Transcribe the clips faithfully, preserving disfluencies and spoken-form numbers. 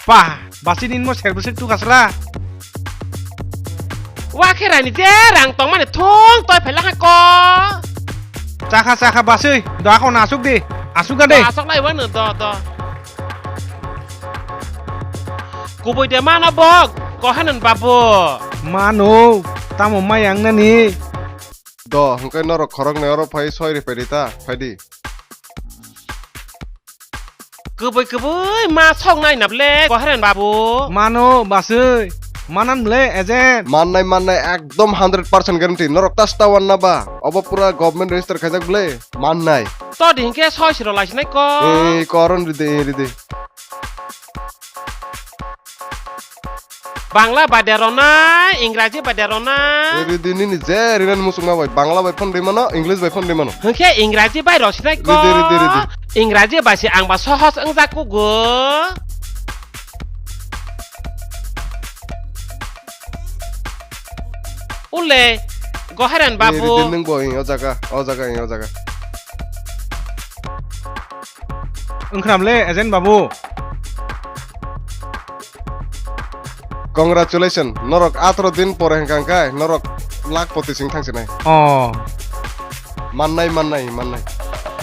Pah, basi nini mo serbo sek tu kasra. Wa khe raini je rang tongmani thung toi phailak hai ko. Chakha, chakha basui, do ako na asuk di, asuk ga de. Do asok lai wano do, do. Kubui de mano bok, kohanan babu. Mano, tamo mayang nani. Do, hwnkhe norok khoroknwi oro phai soi rwphai di ta, phai di. Kubui kubui ma sok nai na ble, Koharan babu. Mano, basui. Manan ble, agent. Mannai, mannai, ekdom hundred percent guarantee. Norok ta sta wan na ba? Obo pura government register khaijak ble. Mannai. To di hinkhe soi siro lai sinai ko. Eh, koron ride, eh, ride. Bangla bai de rona, Ingraji bai de rona. Ridi nini je rinan musukma bai, Bangla bai phone rimano, English bai phone rimano. Hwnkhe Ingraji bai rw sinai ko. Ridi, ridi, ridi. Ingraji bai se ang ba sohos wngjak kugo. Ule, Goheren babu. Ridi nung bo, o jaga, o jaga, o jaga. Wngkhram le, agent babu. Congratulations, norok atro din pore hwnkha hwnkhe norok lakh poti sing thang sinai. Oh. Mannai, mannai, mannai.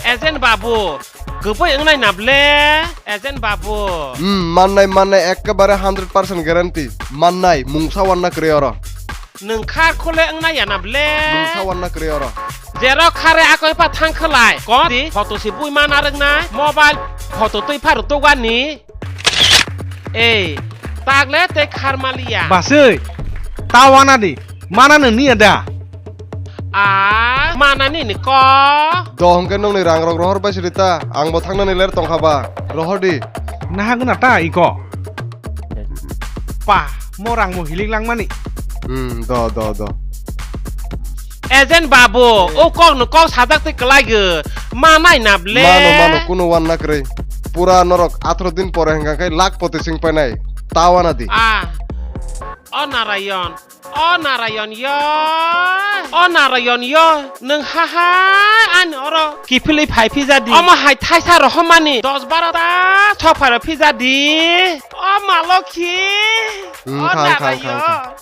Agent babu, kubui wngnai na ble, agent babu. Hmm, mannai, mannai, ekkebare hundred percent guarantee. Mannai, mungsa wanna kwrwi oro. Nwng khar khole wngna yana ble. Mungsa wanna kwrwi oro. Jero khare akoi pa thang khlai. Kon di photo si bui mana rwngnai. Mobile photo twi pharu tugani. Ei, tagle tei khar maliya. Basui, ta wana di. Mana nwng niya da? A, mana nini ko? Do hwnkhe nongni rang rok rohor bai sidi ta. Ang bo thangnani ler tongkha ba. Rohor di. Nahagwna ta iko. Pa, mo rang mo hilik langmani. Hmm, do, do, do. Agent babu, eh, o kok no kok sajak tei kwlai gw. Ma nai na ble. Mano, mano, kuno wan na kwrwi. Pura norok atro din pore hwnkha khe lakh poti sing painai. Ta wana di. Ah. O Narayon. O Narayon yo. O Narayon yo. Nwng ha ha ani oro kiphilwi phai phija di. Omo hai thaisa rohormani dos baro ta sopharo phija di. O ma lokhi. Hmm, o khang, khang, Narayon. Khang, khang.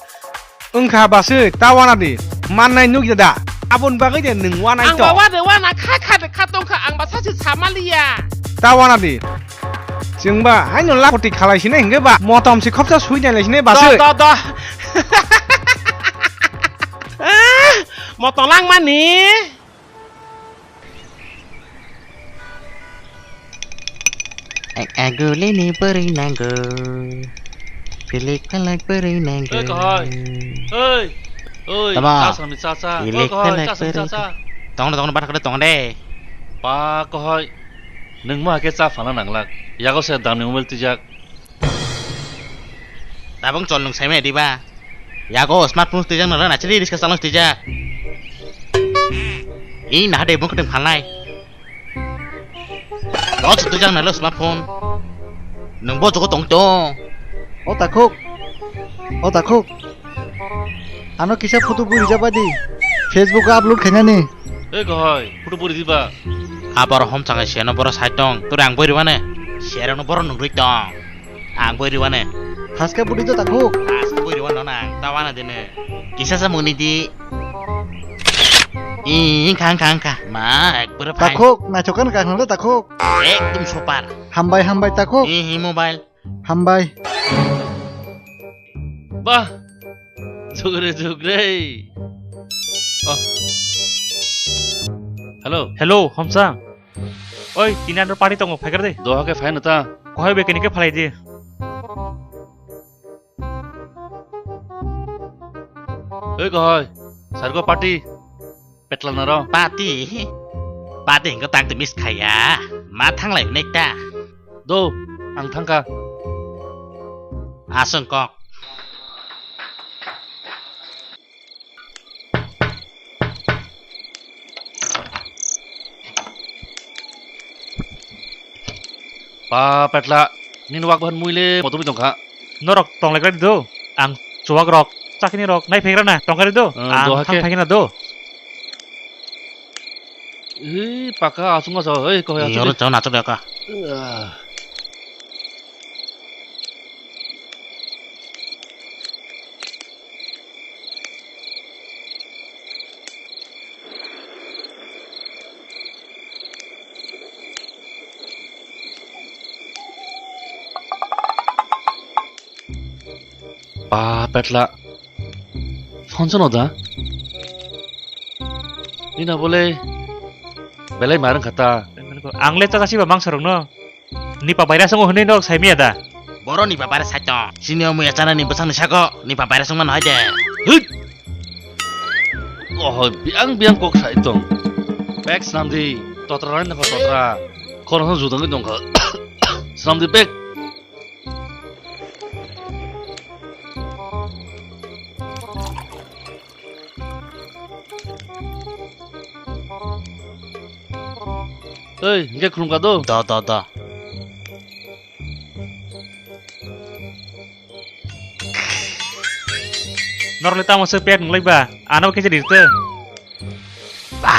Wngkha basui, ta wana di. Mannai nukya da? Aboni bagwi de nwng wanai to. Ang ba wana, wana kha kha de kha tongkha, ang ba sachi samaliya. Ta wana di. Chwng ba haino lakh koti khalai sinai hwnkhe ba motom se khopsa sui nai lai sinai basui. Do, do, do. Ah, motom langmani. Agulini bwrwi nango. Pilik palak bwrwi nango. Oi, kahai. Oi. Oi, tama. Cha sami cha cha. Pilik palak bwrwi. Oi, kahai, cha sami cha cha. Tong de, tong de, bathakde tong de. Pa kahai. Nwng ma ke cha phana nanglak. Yago se damni mobile twijak. Tabung chol nung saimai diba? Yago smartphone twijak nang rana chiri riska salong twijak. I naha de bung kuteng phalnai. Lo chu twijak nang lo smartphone. Nung bo jogo tong to. O takhuk. O takhuk. Ano kisa photo bui rijak bai di. Facebook o upload khainani. Ei kahai, photo bui ridi ba. Abar hom changai seno boro sai tong. Tore ang bui ribane. Sereno boro nung rui tong. Ang bui ribane. Haske budi do takhuk. Haske bui ribane nang. Tawana dene. Kisa sa muni di. I, ingkha, ingkha, ingkha. Ma, ekbare fine. Takhuk, naisok kan kha nang le takhuk. Ekdom super. Hambai, hambai takhuk. I, hi mobile. Hambai. Bah, jugre, jugre. Oh. Hello. Hello, Homsang. Oi, tini ano party tongo, phaikar de. Doha khe phaino ta. Kohai be kini khe phalai di. Oi, kohai. Sargo party. Petla naro. Party. Party hingke tang te miss khaya. Ma thanglai nekta. Do, ang thangkha. Aswng kok. Pa petla, nini wak bahan muile motobi tongkha. Norok tonglai kari do. Ang chuwak rok, chakini rok, nai phegra na, tongkari do. Eh, ang doha thang khe. Phaikina do. Ih, paka achuk ma chao, oi, koi achuk. Oro chao na achuk ya ka. Ah. Ba, petla. Phone sono da? Nina bole belai marang khata. Ang le ta si ba mangsa rok no. Ni pa baira songo hwnwi no sai miya da. Boro ni pa baira sai to. Sini omu ya chana ni bwsang ni sako. Ni pa baira song man hai de. Hit. Oh, biang biang kok sai tong. Bek snam di. Totra ran ko totra. Kono judang dong kha. Snam di bek. Oi, hingke khulumkha do? Da, da, da. Norok le tamo se pek nunglai ba? Ano khe se rirte. Ba,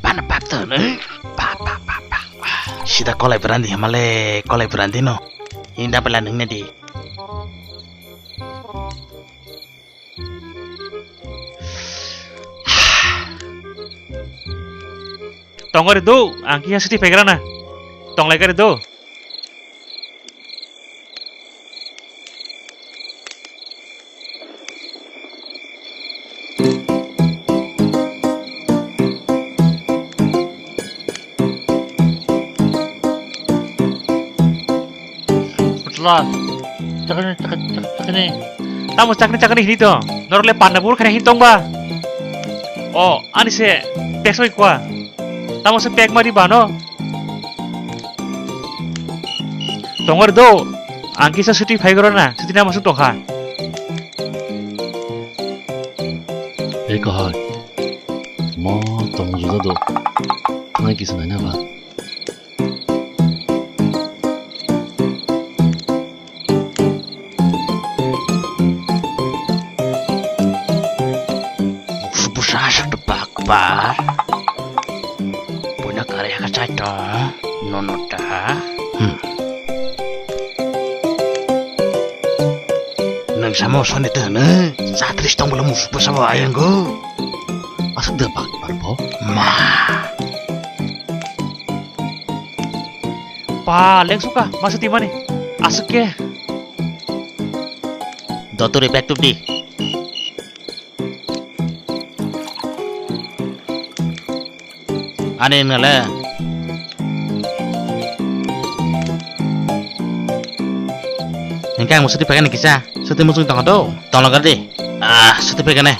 bana pak to ne. Ba, ba, ba, ba. Sida kolai brandi hamale, kolai brandi no. Inda bela nungne di. Tongori do, ang kisa siti pegrana. Tonglai kari do. Putla, chakni, chak-, chak-, chakni. Tamo chakni, chakni hini to. Norok le panna bur khani hin tong ba. O, ani se, pek soi kwa. Tamo se pek mari ba no. Tongor do, ang kisa siti phai goro na, siti nama suk tongkha. Ei kahai, mo tong juda do, thangai kisa naina ba. Busa asa tebak bar. Buina kare haka chai tong. Nono ta. Hmm. Nang samo soni te hene. Chatris tong bolo musu busa bo ayang go. Asuk de bak bar bo. Ma. Pa, lengsuka, masa timani. Asuk ke. Doturi back to di. Ani nale. Hingke ang musuti pegani kisa. Suti musung tongo do. Tonglo gardi. Ah, suti pegani.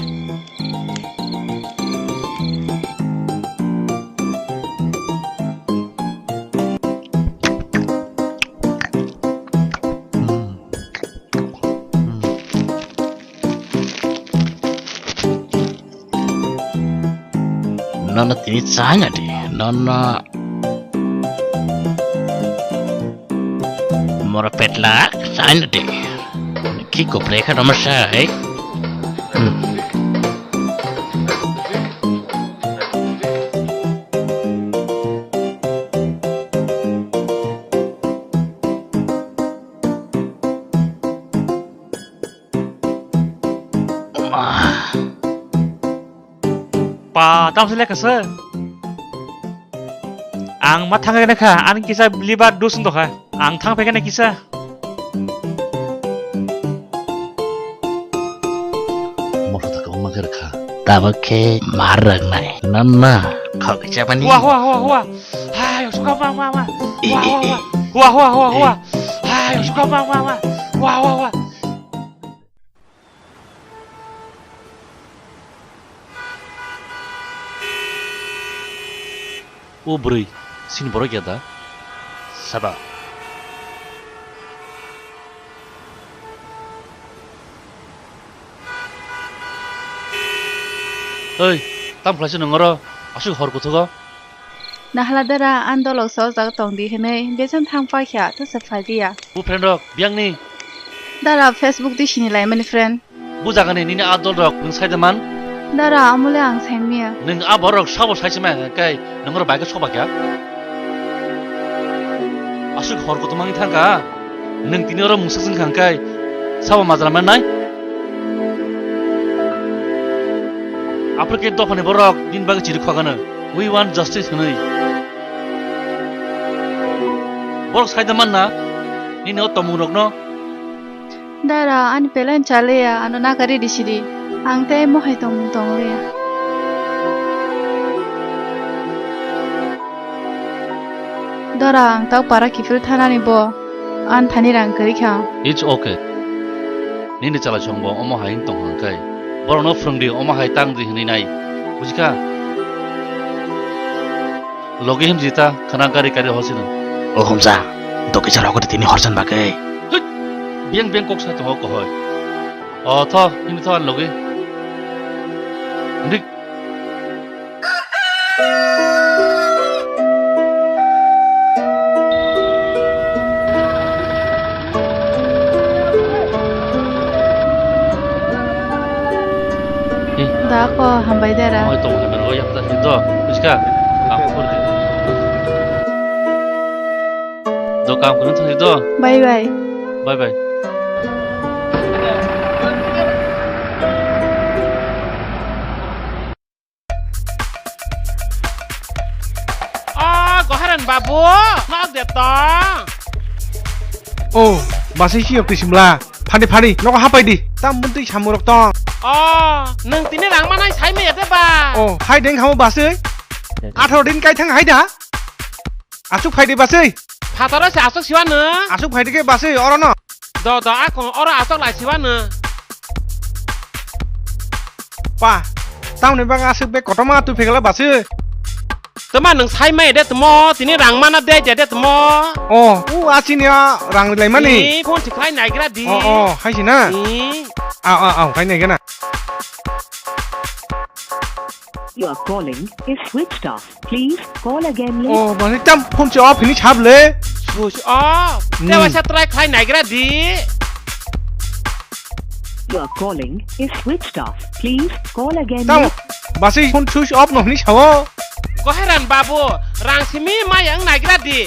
Nono tini chai na di, nono. Mora petla, chai na di. Ki kopre kha roma sai. Hmm. Pa, tam se lekha se. Ang ma thang kha, ani kisa liver dos wng tongkha. Ang thang phaikha kisa. Motha ta kwbangma khe rwkha. Tabuk khe mar rwknai. Nanna khok kisa bani. Hua, hua, hua, hua. Hai, suka ma, ma, ma. Hua, hua, hua. Hua, hua, hua, hua. Hai, suka ma, ma, ma. Hua, hua, hua. O bwrwi, sini borok ya da? Saba. Oi, tam khlaisi nung oro, aswk hor kuthugo? Nahla dara, ang dolok sa o jaga tong di hwnwi, besan thang paikha, ta se phai di ya. Bu friend rok, biyang ni? Dara, Facebook di sini lai mani friend. Bu jaga ni nini a dol rok, nwng sai da man? Dara, amole ang saimya. Nwng a borok sabo saisima kai, nwng oro bai khe soba kya? Aswk hor kotor mangi thangka, nwng tini oro mungsa swng khang kai, sabo majra man nai? Apre khe dophani borok nini bagwi chiri khogano, "We want justice" hwnwi. Borok saida manna, nini o tongmung rokno. Dara, ani pelen chaleya, ano nakari disidi. Ang tei mohai tongmung tongleya. Dara, ang tau para kiphil thanani bo, an thani rang kwrwi kha. It's okay. Nini chala chwngbo omo hai wng tong hwnkhai. Borokno phwrwngdi omo hai tang di hwnwi nai. Bujikha? Logi himjita khana gari gari hosino. O homja, dokisa rok tini horjan bagwi. Hit! Biang biang kok sai tongo kohoi. O tho, himni tho ani logi. Himdi. Eh. Da ko hambai dara. Oi, tong hambai ro, yang ta do, buska. Kamu pergi. Do kam kunu thang do. Bye bye. Bye bye. O Goharan babu, nok de tong? O, basi siyok twi simla. Phani phani, nogo hapai di. Tam buntwi samurok tong. O, nwng tini rang manai sai maya de ba? O, hai deng hamo basi. Atharo din kai thang hai da. Aswk phai di basi. Phataro se aswk siwa nw? Aswk phai di khe basi oro no. Do do, ako oro aswk lai siwa nw. Pa, tamni bang aswk be kotorma twi phegala basi. Tama nwng sai mai de tamo, tini rang mana de je de tamo. O, u asini a rang rilai mani. Ni phone thiklai naigra di. O, o, hai si na. Ni. A, a, a, hai naigra na. You are calling is switched off. Please call again later. O, basi tam phone se off hini sab le. Switch off. Hmm. Te waisa try khlai naigra di. You are calling is switched off. Please call again later. Tam basi phone switch off no hini sao. Goheran babu, rang simi mayang naigra di.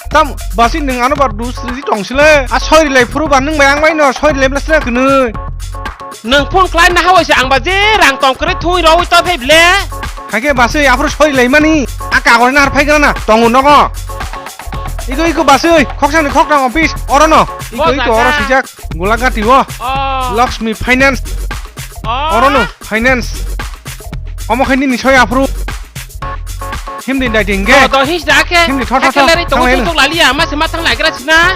Tam basi nwng ano bar dus ridi tong sile. A soi rilai phuru ba nwng bai ang bai no soi rilai bla sra kwnwi. Nwng phone khlai na hawaisa ang ba je rang tong kwrwi thwi rwi to phai ble. Haikhe basi aphuru soi rilai mani. A kagori na har phai gra na tongo nogo. Iko iko basi khoksa ni khokta office oro no. Iko iko oro sijak Golagati o. O. Lakshmi Finance. O. Oro no finance. Omo khai nini soi aphuru. Himdi dai ding ge. Do, do, his da ke. Himdi thot, thot, thot. Thang lai no. Tuk laliya, ma se ma thang lai gra sina.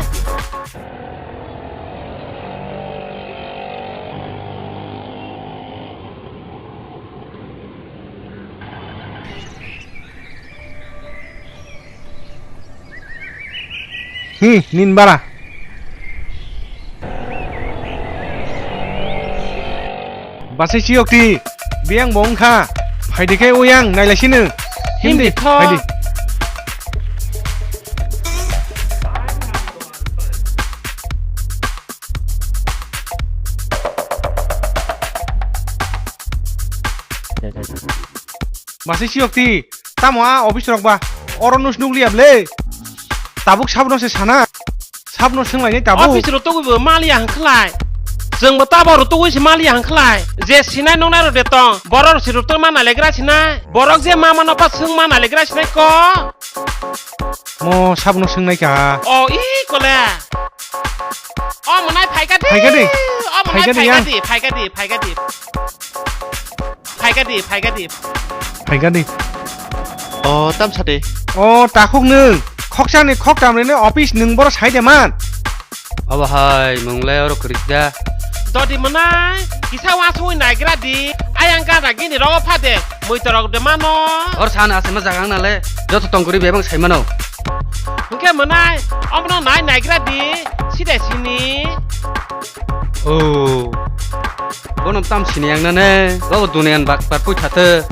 Hi, nin bara. Basi siyok ti, biyang bo wngkha. Phaidi khe uyang, nailai sino. Himdi, himdi, phaidi. Basi siyok ti. Tamo a office rok ba? Oro nus nukliya ble. Tabuk sabno se sana. Sabno swnglainai tabuk. Office rok tugui bo maliya hwnkhlai. Chwng bo tabo rok tugui se maliya hwnkhlai. Je sinai nuknai rok de tong. Borok rok se rok tongma nalegra sinai. Borok je ma mano pa swngma nalegra sinai ko. Mo sabno swngnai ka. O i kole. O mwnai phaika di. Phaika di. O mwnai phaika di, phaika di, phaika di, phaika di. Phaika di, phaika di. Phaika di. O, tam sade. O, takhuk nwng. Khoksa ni khoktam rini office nwng boro sai de man. Obo hai, mung le oro kwrwi da. Dodi mwnai, kisa wasui naigra di. Ayang gana gini rogo phade. Mui torok de mano. Or san asima jaga ang nale. Joto tong kwrwi bebang sai mano. Hwnkhe mwnai, omono nai naigra di. Side sini. O. Bono tam sini yang nane, bo dunian bak bak pui thate.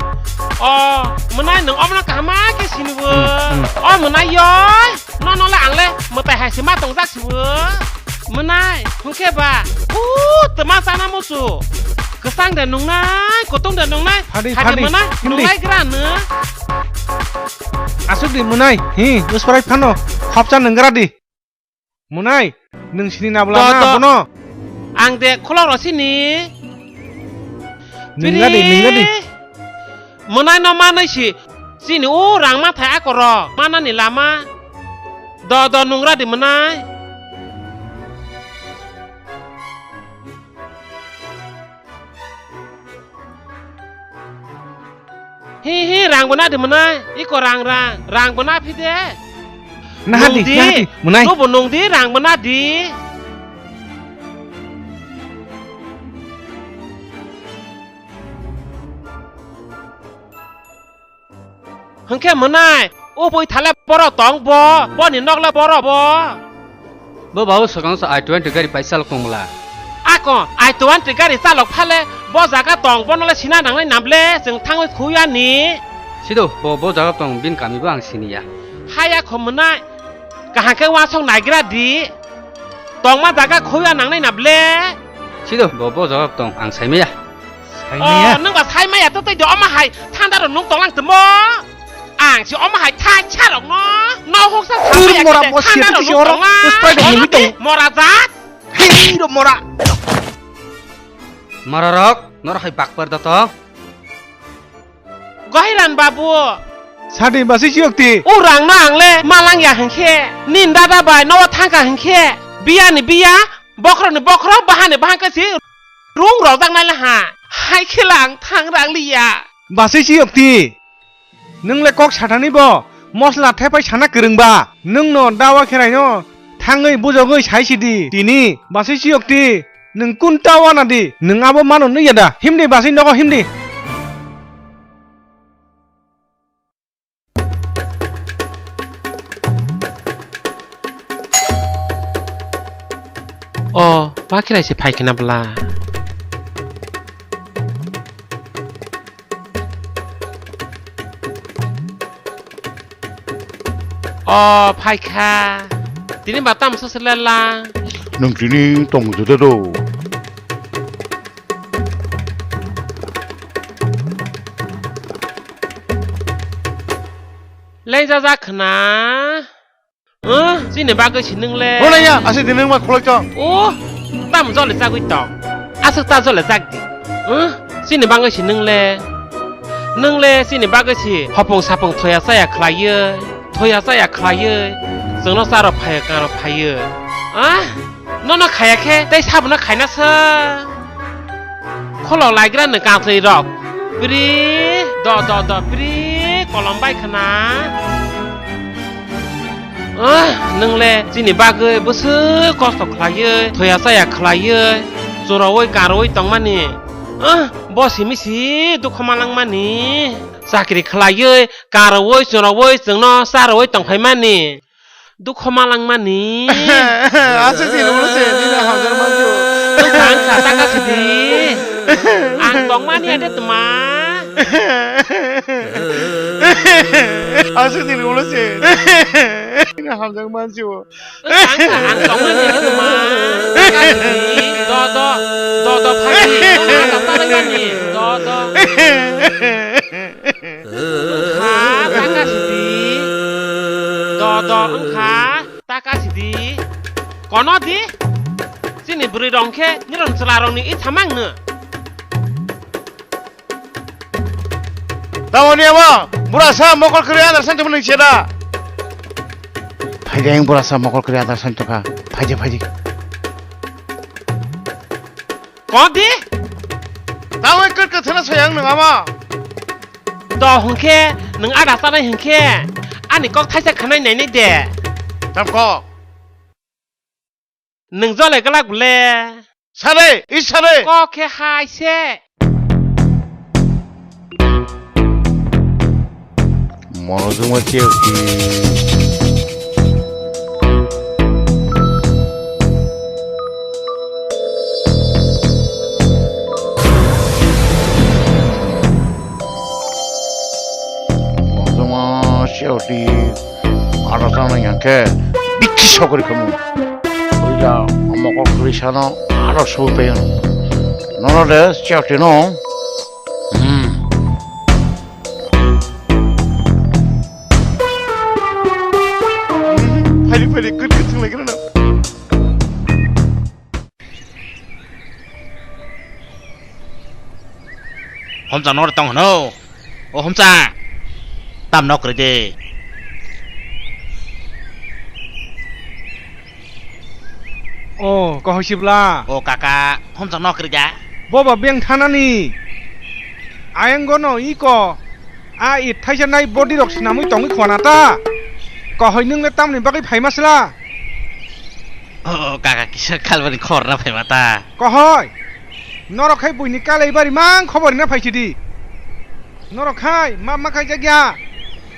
O, mwnai nwng omono kaham khe sini bo. Hmm, hmm. O mwnai yoi, nono le ang le mwtai hai se ma tongjak si bo. Mwnai, hwnkhe ba, u, twma chana musu. Kwchang de nungnai, kutung de nungnai, Phadi, phadi, phadi, mwnai, hindi. Nungnai gra nw. Aswk di mwnai, hi, usparai phano, khopcha nunggra di. Mwnai, nwng sini na bwla Do, na do. Bono? Ang de khulok rw sini. Nungla di, Bini nungla di. Mwnai no manwi si, chini o rang ma thai akoro, manani lama. Do, do, nungra di mwnai. Hi, hi, rang bo na di mwnai. Iko rang, rang. Rang bo na phi de. Naha di, Nung di. Naha di, mwnai. Nubo nung di, rang bo na di. Hwnkhe mwnai, o bui thale borok tong bo, boni nok le borok bo. Bo babu swkang sa I twenty gari pai chalok tong bwla. Ako, I twenty gari chalok phale, bo jaga tong bono le sina nangnai nam le, chwng thangwi khuya ni. Sido, bo, bo jaga tong, bini kami bo ang siniya. Haya kho mwnai, kaham khe uansuk naigra di. Tongma jaga khuya nangnai na ble? Sido, bo, bo jaga tong, ang saimaya. Saimaya? Oh, nwng ba saimaya to tei de omo hai thanda ro nung tonglang tmo? Ang si omo hai thansa rok no, no hoksa Tur saimaya mora kete mo thanda siya ro tisi nung oro, tonglang. Sprite himi tong. Mora jat. Hei ro mora. Mora rok, nor hai bakpar da to. Gohiran babu. Sadi basi chiyokti. O rang no ang le malang ya hwnkhe. Nin dada bai no thangka hwnkhe. Biya ni biya, bokhro ni bokhro, baha ni baha khe si rung rojak nai le ha. Hai khe lang thang rang liya. Basi chiyokti. Nwng le kok sathani bo. Mosla thepai sana kwrwng ba. Nwng no dawa kherai no. Thangwi bujogwi sai sidi. Tini. Basi chiyokti. Nwng kun ta wana di, nwng abo mano nukya da? Himdi basi nogo himdi. O, bakhirai se phai khna bwla. O phaikha. Tini ba tamo sase lela. Nwng tini tong juda do. Lengja jak khna. Huh? Chini bagwi si nwng le. Rwlaiya, aswk di nwng ma khuloi tong. Oh, tamo jole jagwi tong. Aswk ta jole jak di. Huh? Chini bagwi si nwng le. Nwng le chini bagwi si hopung sapung thoya chaya khlaiwi, thoya chaya khlaiwi, chwngno charo phaiyo, karo phaiyo. Ah? Nono khaya khe tei sabono khaina sa. Kholo laigra nw kanchwlwi rok. Pri, do, do, do, pri, kolom bai khna. Ah, nwng le chini bagwi bwswk kosto khlaiwi, thoya chaya khlaiwi, chwraui karwi tongmani. Ah, bo simi si dukho malangmani. Chakri khlaiwi, karwi, chwraui, chwngno charwi tongphaimani. Dukho malangmani. Aswk se rwmani se, nini hamjak manju. Wngkha, wngkha, taka sidi. Ang tongmani ade tma. Aswk se rwmani se. Nini hamjak manju. Wngkha, wngkha, ang tongmani ade tma. Taka sidi. Do, do. Do, do, phai. Wngkha, ang tongmani. Do, do. Wngkha, taka sidi. Do, do, wngkha, taka sidi. Kono di? Chini bwrwi rong khe nirok chwla rokni i thamang no. Tamoni abo, bura sa mokol kwrwi adar sani tongmani cheda. Phaidi ang bura sa mokol kwrwi adar sani tongkha. Phaidi, phaidi. Kok di? Tamo kok kwthana sayang nang ama. Do hwnkhe nwng ada chanai hwnkhe ani kok thaisa khanai nainai de. Tam kok. Nwng jole glak bole. Sare, i sare. Kok khe hai se. Monojwngma chiyokti. Monojwngma chiyokti. Aro chana yang khe bikhi sokori khamu. Oila mokol kwrwi sano aro soi payan. Nono de siya tino. Hmm. Phaidi, phaidi, kut, kut, thung lagi na. Homchang nor tong hano. O Homchang. Tam nok rede. O, kahoi sibla. O kaka, Homchang nok rega. Boba beng thanani. Ayang gono iko. A it thaisa nai body rok sinamui tongwi khwana ta. Kahoi nung le tamni bagwi phaima sila. O kaka kisa kalbani khorna phaima ta. Kohoi. Norok khai buini kalai bari mang khobor na phaisidi. Norok khai ma ma khai jakya.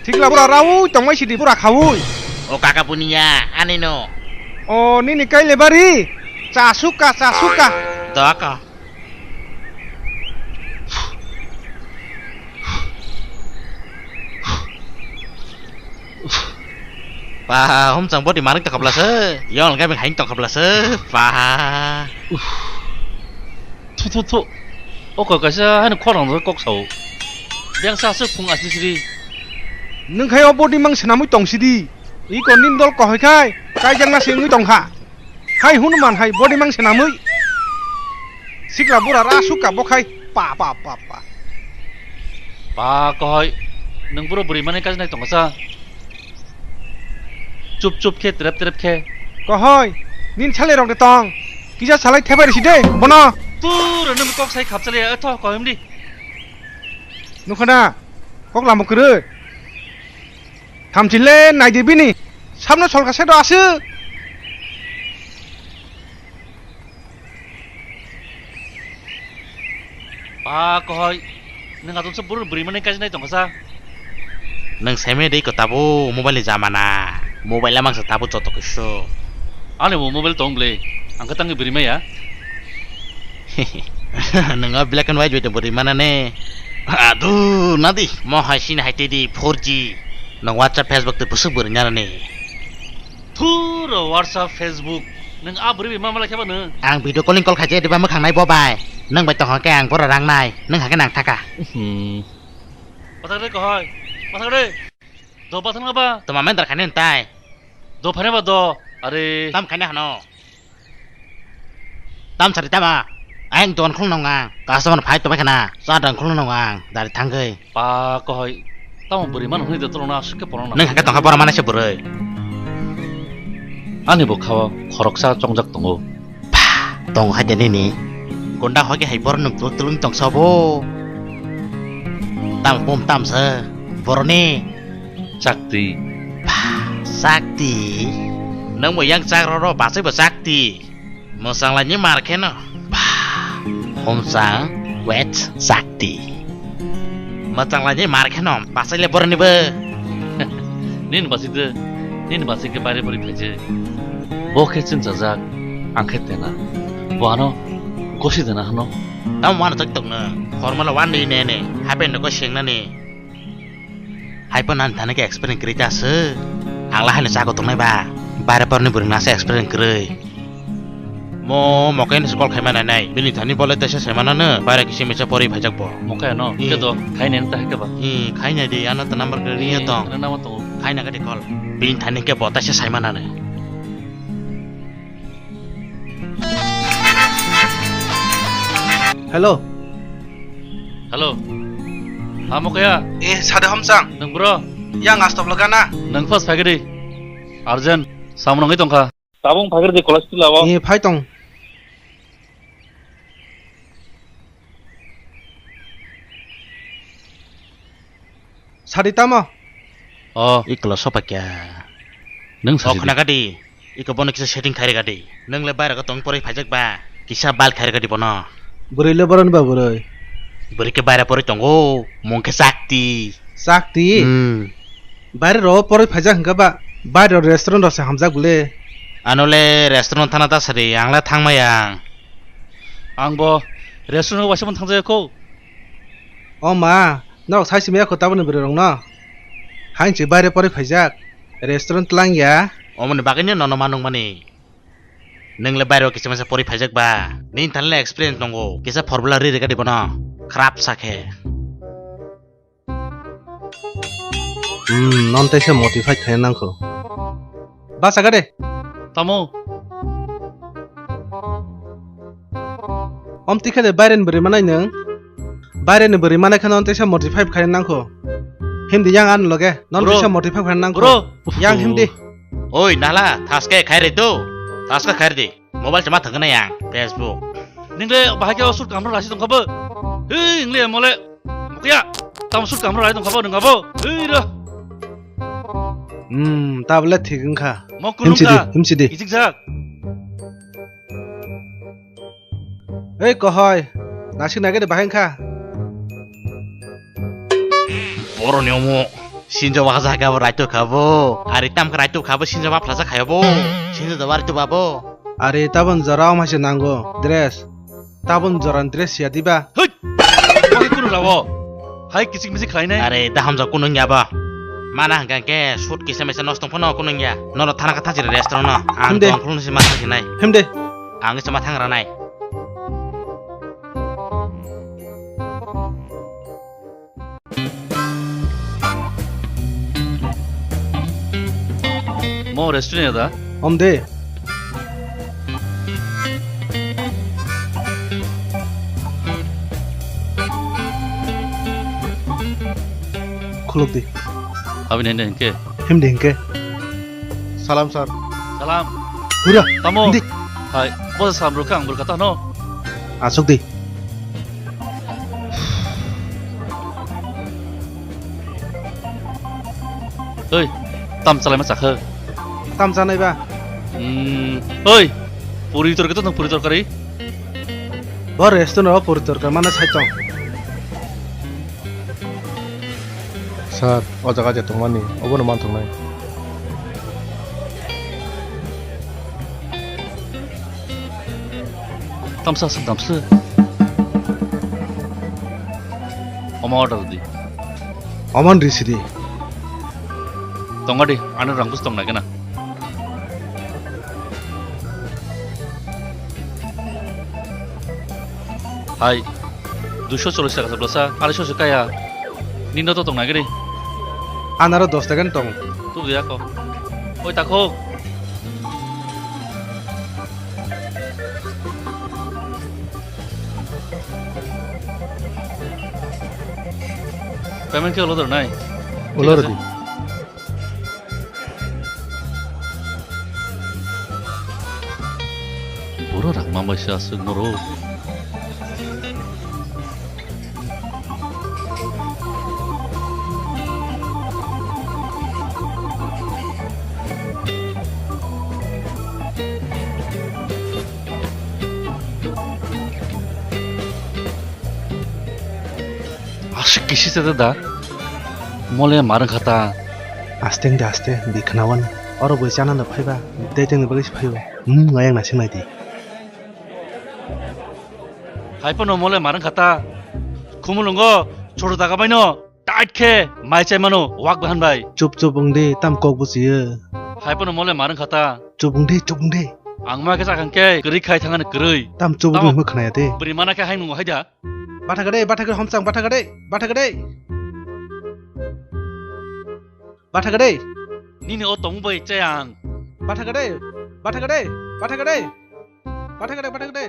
Thikla bura raui tongmai sidi bura khaui. O kaka buniya ani no. O nini kaile bari. Chasuka chasuka. Doka. Pa, Homchang body manik tongkha blasa. Yong kami hain tongkha blasa. Pa. Thu, thu, thu. O kok kaisa haino khorang kok sao. Beng sa se phung asli sri. Nung khai o body mang senamui tong sidi. Iko nin dol kohoi khai. Kai jang na sengui tongkha. Hai hunu man hai body mang senamui. Sikla bura ra suka bo khai. Pa, pa, pa, pa. Pa kohoi. Nung buro buri mane kajnai tongsa. Chup chup khe trep trep khe. Kohoi, nin salai rok de tong. Kisa salai thebai risi de, bono. Tur nung kok sai khapchali, eh, tho, kohim di. Nukhana, kok lamo kwrwi. Thamchile naidi bini. Samno solka sedo aswk. Ba, kohoi. Nwng atung se buru bwrwi mani kaijinai tongkha sa. Nwng seme de iko tabuk mobile ni jamana. Mobile lamang se tabuk joto kisu. Ani bo mobile tong ble. Ang khe tangwi bwrwi maya. Nwng o black and white bai tong bwrwi mana ne. Adu, nadi. Mo hai sini hai tedi four G. Nwng WhatsApp, Facebook tei bwswk bwrwi nana ne. Thuro WhatsApp, Facebook. Nwng a bwrwi bai ma malai khe ba nwng? Ang video calling call khaijak diba mwkhang nai bo bai. Nwng bai tongkha khe ang boro rang nai. Nwng hakhe nang thaka. Hmm. Pathak re kohoi. Pathak re. Do pathak na ba? Toma mendar khani ntai. Do phane ba do. Are. Tam khani hano. Tam sari tama. Ang don khulno ngang. Customer phai tobai khana. Sa don khulno ngang. Dari thangkhe. Pa kohoi, tamo bwrwi mano hwnwi de tolongno aswk khe porongno. Nwng hakhe tongkha bora manai se bwrwi. Ani bo khao khoroksa chongjak tongo. Pha, tongo hai de nini. Gonda hoi khe hai borok nwng tuluk tuluk tongsa bo. Tamo bom tamsa boroni. Chakti. Pha, chakti. Nwng bo yang chak roro bachai bo chakti. Mwchanglaini mar kheno. Bah, Homchang wet chakti. Mwchanglaini mar kheno bachaile boroni bo. Nini bachai de, nini bachai khe baire bwrwi phaijak. Bo khe chwngchajak, ang khe tena. Bo ano gosi dena hano. Tamo wano chak tokno, formal one day ne ne, happen ko sengnani. Hai phano ani thani khe experience kwrwi ta se. Ang la haino chago tongnai ba. Baire porni bwrwi nasa experience kwrwi. Mo mokai ni call khai mana nai. Bini thani bole tesa sai mana no. Baire kisi misa pori phaijak bo. Mokai no. Hmm. Khe do khai nai ta khe ba. Hmm, khai nai di ano ta number kwrwi ya tong. Ano number tongo. Khai na kadi call. Bini thani khe bo tesa sai mana no. Hello. Hello. Ha, Mokaya? Eh, sade Homchang. Nwng bro? Yang astop lagana. Nwng first phai di. Urgent. Samung nangwi tongkha. Tabung phai di college tila o. Eh, phai tong. Sadi tamo? Oh. Ikla sopa kya? Nwng sadi. Oh, khna kadi. Iko bono kisa setting khairega di. Nwng le baira ko tong poroi phaijak ba. Kisa bal khairega di bono. Bwrwi le boron ba bwrwi. Bwrwi ke baira poroi tongo. Mung ke Chakti. Chakti? Hmm. Baira ro poroi phaijak hwnkha ba. Baira restaurant rok se hamjak bwle. Ano le restaurant thana ta sari, ang le thangmaya. Ang bo restaurant waisa man thangjaya ko. O ma, norok sai simi ya kho taboni bwrwi rok no. Hain se baira poroi phaijak. Restaurant tlang ya. Omoni bagwi no nono manung mani. Nwng le bairo kisa masa pori phaijak ba. Nini thani le experience tongo. Kisa formula ri rega di bono. Khrap sakhe. Hmm, non teisa modify khaina nangkho. Basa gade. Tamo. Om tikhe de bairen bwrwi manai nwng. Bairen bwrwi manai khano on teisa modify khaina nangkho. Himdi yang an loge. Non Bro. Teisa modify khaina nangkho. Bro. Yang himdi. Oi, nala, thaske khairi do. Thaske khairi di. Mobile chama thangna yang Facebook. Ningle bahai khe o sut kamro raisi tongkha bo. Hei, ningle mole. Mukya. Tam sut kamro rai tongkha bo nungkha bo. Hei ra. Hmm, tablet thik wngkha. Mo kulung Himsidi, ka. Himsidi. Ijik jak. Ei kohoi. Nasik nage de bahai wngkha. Boroni omo sinjo waha jaga bo raito khabo. Ari tam khe raito khabo sinjo ma phlajak khayo bo. Sinjo da wari to babo. Ari tabon jora om haise nango dress. Tabon jora dress ya diba. Hoi. Koi kunu rawo. Hai kisik misik khlainai. Are da hamjak kunu ya ba. Mana hangka ke suit kisa mesa nosto phano kunu ya. Nono thana kha thajiri restaurant no. Ang Himde. Tong khulung si ma thajinai. Himde. Ang se ma thang ranai. Mo restaurant ya da? Om de. Khuluk di. Abini hende hingke? Himdi hingke? Salam, sir. Salam. Hura. Tamo. Himdi. Hai, bo salam rukha ang burkha tano. Asuk di. Oi, tam chalai ma chakha? Tam chanai ba? Hmm, oi, puri torkari to tong, puri torkari. Bo restaurant o puri torkari mana sai tong. Sir, o jaga je tongmani, obono manthoknai. Tamsa aswk damswk. Omo order di. Omo risi di. Tonga di, ano rang bus tong nai gana. Hai, duiso chollish taka se bwsa, arai so se kaya. Nini no to tong nai gani. Anaro dos taka ni tong. Tu ya ko. Oi, takho. Payment khe ulo dor nai? Ulo rw di. Borok rang ma bai se aswk norok. Aswk kisi se da. Mole marwng kha ta. Aste wng de aste, bi khnawan. Oro bui chana no phaiba, tei tengni bagwi se phaibo. Hmm, ayang na singnai di. Hai phano mole marwng kha ta. Khumulwngo, choro daga baino, tight khe, mai chai mano, wak bahan bai. Chup chup wng de, tam kok buchiyo. Hai phano mole marwng kha ta. Chup wng de, chup wng de. Ang ma khe chakhan khe, kwrwi khai thangani kwrwi. Tam chup wng de, Tamo hwnwi khnaya de. Bwrwi mana khe hai nungo hai da. Batha gade, batha gade, homsang, batha gade, batha gade. Batha gade. Nini o tong bai chayang. Batha gade, batha gade, batha gade. Batha gade, batha gade.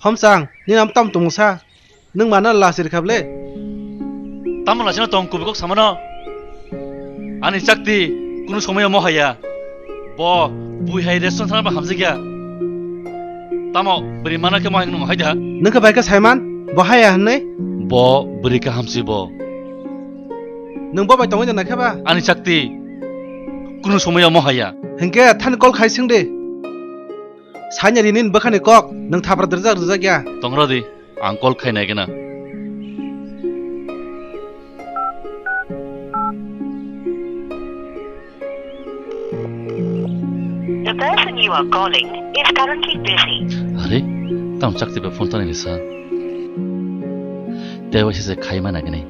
Homsang, nini am tam tong sa. Nwng mano lasir khable? Tamo lasino tong kubui kok samano? Ani chakti kunu somoyo mohaya. Bo bui hai restaurant thana ba hamjakya. Tamo bwrwi mana khe mohai nung hai da? Nwng khe bai khe saiman? Bo haya hwnwi? Bo bwrwi khe hamsi bo. Nwng bo bai tongwi da naikhe ba? Ani chakti kunu somoyo mohaya. Hinkhe thani call khai singdi. Sanya rini bwkhani kok nwng thapra dwrwjak rwjak ya. Tongra di. Ang call khai nai gana. The person you are calling is currently busy. Are, tamo chakti ba phone tani sa. Tewa sise khai ma nagini.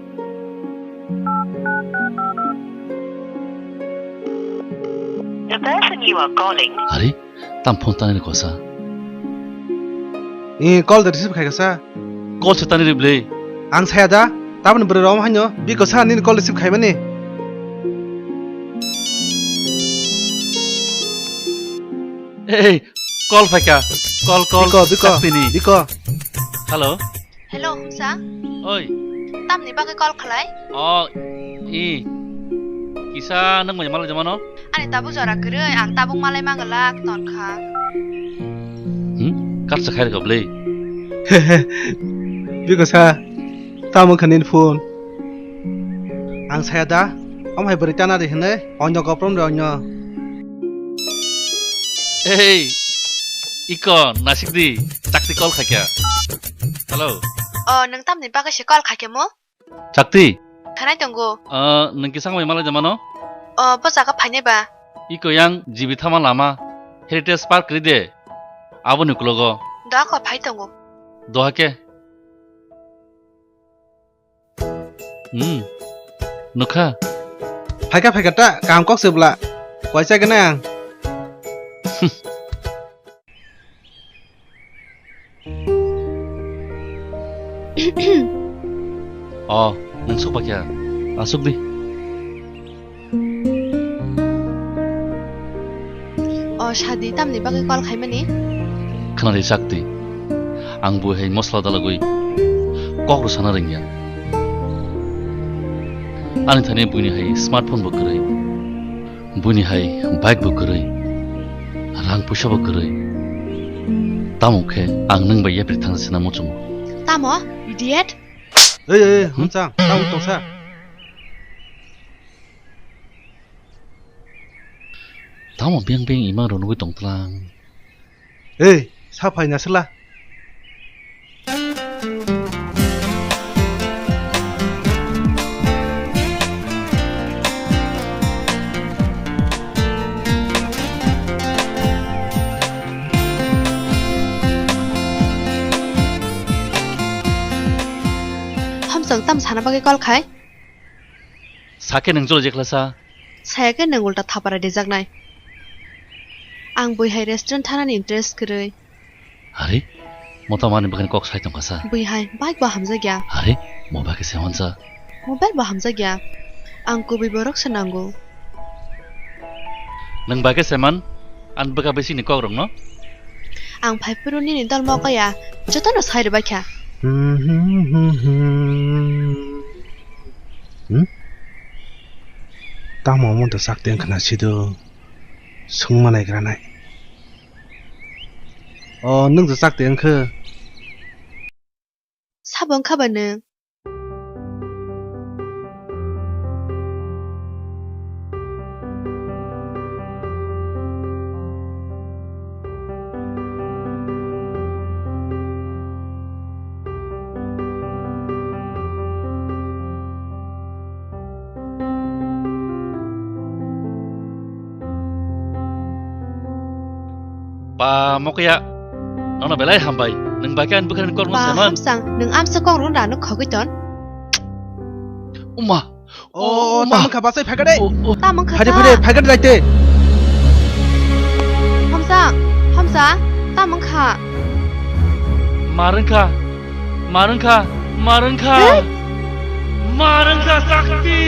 You are calling. Hari, tam phone tani kosa. Eh, call da receive khai kasa. Call se tani rible. Ang saya da, tabani bwrwi rom hanyo, bi kosa nini call receive khai mani. Hey, call phaika. Call, call. Biko, biko. Saktini. Biko. Hello. Hello, Humsa. Oi. Tamni bagwi call khalai? Oh, i. Kisa nang mai malai jamano? Ani tabuk jora kwrwi, ang tabuk malai mangalak tonkha. Hmm? Kar sa khai rwkha bwlwi? Biko sa, tamo khanin phone. Ang saya da, om hai bwrwi tana ri hwnwi, onyo goprom ri onyo. Hey, iko nasik di, chakti call khaikya. Hello. Oh, nang tamni bagwi se call khaikya mo? Chakti. Khanai tongo. Ah, nang kisang mai malai jamano? Oh, bo jaga phainai ba. Iko yang jibi thama lama, Heritage Park ri de. Aboni kulogo. Doa ko phai tongo. Doha ke. Hmm. Nukha. Phaika, phaika ta, kaham kok se bwla. Koisa gana ang. Oh, nang sukba kya? Asuk di. O Sadi, tamni bagwi call khaimani? Khwnadi Sakti, ang bo hai mosla dalogwi kok rw sana rwngya. Ani thani buini hai smartphone bo kwrwi, buini hai bike bo kwrwi, rang puisa bo kwrwi. Tamo khe ang nwng bai yapri thang sina muchungo. Tamo, idiot? Ei, ei, ei, hmm? Hamsa, tamo tongsa. Tamo beng beng ima rwnwi tongtlang. Ei, sa phai na sela. Hamsang tam sana bagwi call khai? Sakhe nwng jolo jekhlasa. Sayakhe nwng ulta thapara dijaknai. Ang bui hai restaurant thanani interest kwrwi. Hari, mota mani bagani kok sai tongkha sa. Bui hai bike bo hamjakya. Hari, mo bagwi se honsa. Mobile bo hamjakya. Ang kubui borok se nango. Nwng bagwi se man, ang bwkha bisingni kok rokno. Ang phai phuru nini dol mokaya, jotono sai rwbaikha. Hmm? Tamo omo da chakti wngkha na sido? Swngma naigra nai. O, nwng da chakti wngkha? Sabo wngkha ba nwng? Ba mokya, nono belai hambai. Nwng bai khe ani bwkhani kok rwna Ba saimano. Hamsang, nwng amsa kok rwna rano khogwi ton. Uma. O, o, tamo wngkha basai phakade. O, o. Tamo wngkha Phade, sa. Phade, phakade daite. Hamsa, Hamsa, tamo wngkha. Mar wngkha, mar wngkha, mar wngkha. Eh? Mar wngkha Sakti.